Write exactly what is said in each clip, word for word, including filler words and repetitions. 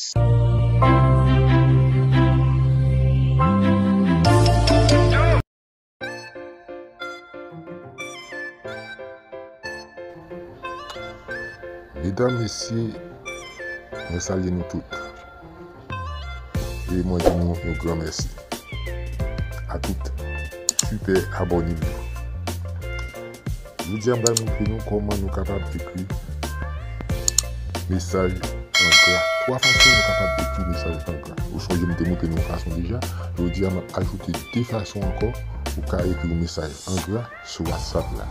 Medam, mesye, mwen salye nou tout. E mwen di nou yon gran mèsi a tout sipè abòne m yo. Jodi a, m pral montre nou kòman nou kapab ekri mesaj an gra. Twa fason nou kapab ekri mesaj an gra. Ou sonje m te montre nou yon fason deja. Jodi a, m ap ajoute de fason ankò ou ka ekri yon mesaj an gra sou WhatsApp la.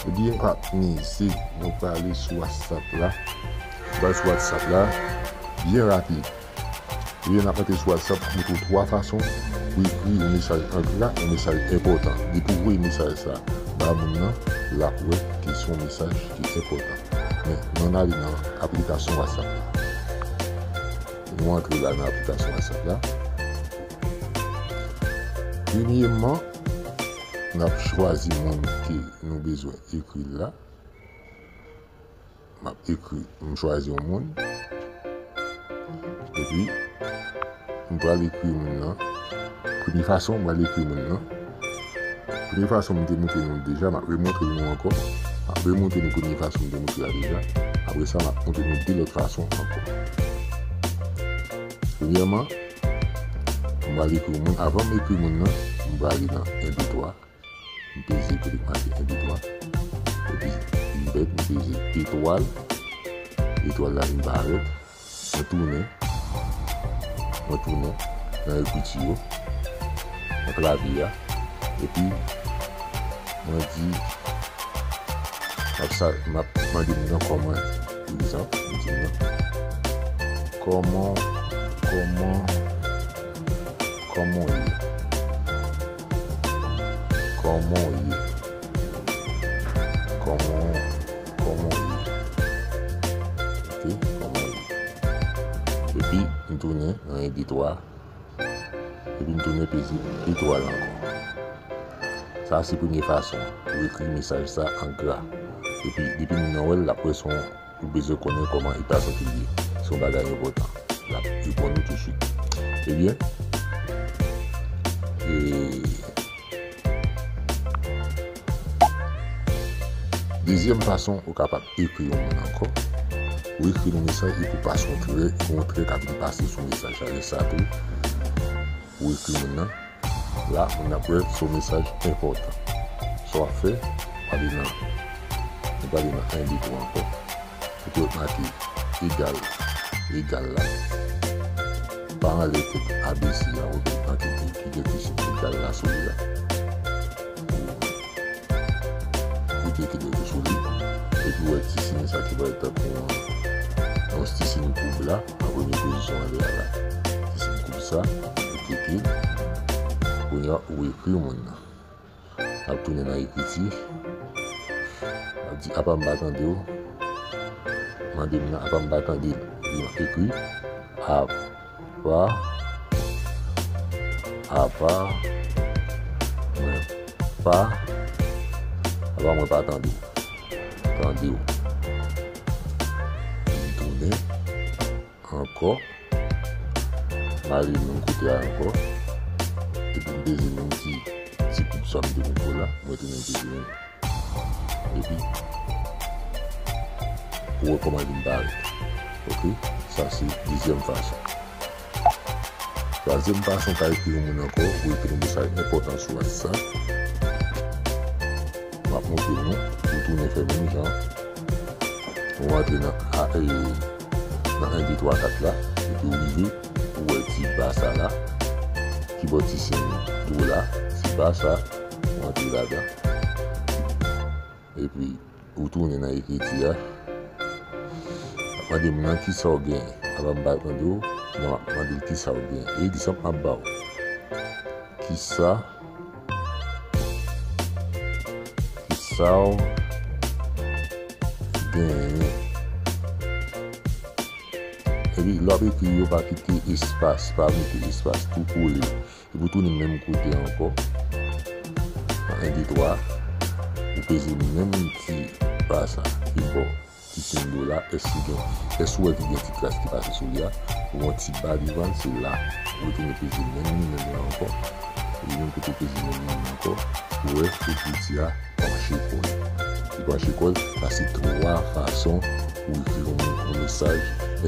Ebyen, pa mize, nou prale sou WhatsApp la. Nou prale sou WhatsApp la byen rapid. Ebyen, n ap antre sou WhatsApp, m montre w twa fason pou ekri yon mesaj an gra, yon mesaj enpòtan. Depi w voye mesaj sa ba moun nan, l ap wè ke se yon mesaj ki enpòtan. Men, nou ale nan aplikasyon WhatsApp la. Nou antre la nan aplikasyon WhatsApp la. Premyèman, n ap chwazi moun ke nou bezwen ekri l la. M ap ekri, m chwazi yon moun. Epi, m pral ekri moun nan. Premye fason, m pral ekri moun nan. Premye fason, m te montre nou deja, m ap remontre nou ankò. M ap remontre nou premye fason m te montre a deja. Apre sa, m ap montre nou de lòt fason ankò. Premyèman, m pral ekri moun. Avan m ekri moun nan, m prale nan en, de, twa. M peze kote k make en, de, twa. Epi, m bèk, m peze etwal. Etwal la vin parèt. Mwen tounen. Mwen tounen nan ekriti yo, nan klavye a. Epi, mwen di, m ap sa, m ap mande moun nan kòman, pa egzanp, m di moun nan, kòman, kòman, kòman w ye? Kòman w ye? Kòman, kòman w ye? Ok, kòman w ye? Epi, m tounen nan en, de, twa. Epi, m tounen peze etwal ankò. Sa, se premye fason pou ekri mesaj sa an gra. Epi, depi moun nan wè l, l ap wè se yon Ou bezwen konnen kòman eta sante l ye. Se yon bagay enpòtan. L ap reponn ou tousuit. Ebyen, e, dezyèm fason ou kapab ekri yon moun ankò, ou ekri yon mesaj epi ou pase yon trè, yon trè k ap vin pase sou mesaj la. Lè sa tou, ou ekri moun nan. La, moun nan ap wè se yon mesaj enpòtan. Sa w ap fè, w ale nan, nou prale nan en, de, twa ankò. Kote w make egal, egal la. Pa anlè tèt A B C a, ou make ki, ki gen ti siy egal la sou li a. Ou klike sou li, epi w wè ti siy sa ki parèt tankou yon, yon ti siy koub la, nan premye pozisyon anlè a la. Ti siy koub sa, ou klike l. Kounye a, ou ekri moun nan. N ap tounen nan ekriti. N ap di, apa m pa tande w? Mande m nan, apa m pa tande l? Epi m ap ekri, apa, apa mwen pa, apa mwen pa tande w. Tande w. M tounen ankò. M ale menm kote a ankò. Epi m peze menm ti, ti koub sa m te konn fè la. Mwen tounen peze menm. Epi, ou wè kòman li vin parèt. Ok? Sa se dezyèm fason. Twazyèm fason w ka ekri yon moun ankò, ou ekri yon mesaj enpòtan sou WhatsApp. M ap montre nou, ou tounen fè menm jan. Ou antre nan, a, e, nan en, de, twa, kat la, epi ou rive, ou wè ti ba sa la, ki bò ti siy dola, ti ba sa, ou antre ladan. Epi, ou tounen nan ekriti a. Mande m nan kisa w genyen. Apa m pa tande w, non, m ap mande l kisa w genyen. Egzanp m ap ba w. Kisa, kisa w genyen. Epi, lè w ap ekri yo, pa kite espas, pa mete espas, tou kole. Epi w tounen menm kote ankò. Nan en, de, twa. Ou peze menm ti ba sa ki bò ti Kin dola, èske gen, èske w wè ki gen ti kras ki pase sou li a? Ou wè yon ti ba devan l, se la. Ou retounen peze menm li menm la ankò. Ou menm kote w peze menm li menm ankò. Ou wè, ou piti a, mache kò l. Li mache kò l, sa se twa fason pou w rive yon, yon mesaj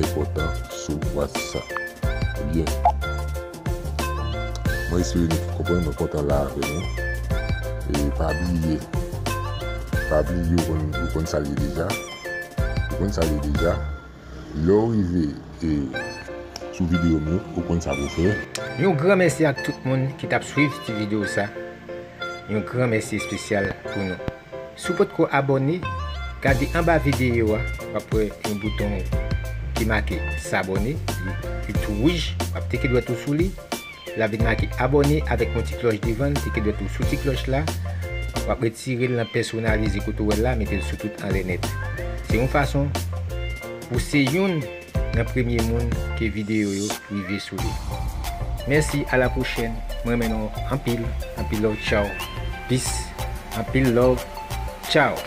enpòtan sou WhatsApp. Ebyen, mwen espere nou tout konprann, mwen kontan la avè nou. E pa bliye, pa bliye ou konn, ou konn sa l ye deja. Ou konn sa l ye deja. Lè w rive e sou videyo m yo, ou konn sa pou w fè. Yon gran mèsi ak tout moun ki t ap swiv ti videyo sa. Yon gran mèsi espesyal pou nou. Si w potko abòne, gade anba videyo a, w ap wè yon bouton ki make s'abonner, li, li tou wouj, w ap teke dwèt ou sou li, l ap vin make abòne avèk yon ti klòch devan l, teke dwèt ou sou ti klòch la, w ap retire l nan pèsonalize kote w wè l la, mete l sou tout anlè nèt. Se yon fason pou se youn nan premye moun ke videyo yo rive sou li. Mèsi, a la pwochèn. Mwen renmen nou anpil, anpil love, tchaw. Peace, anpil love, tchaw.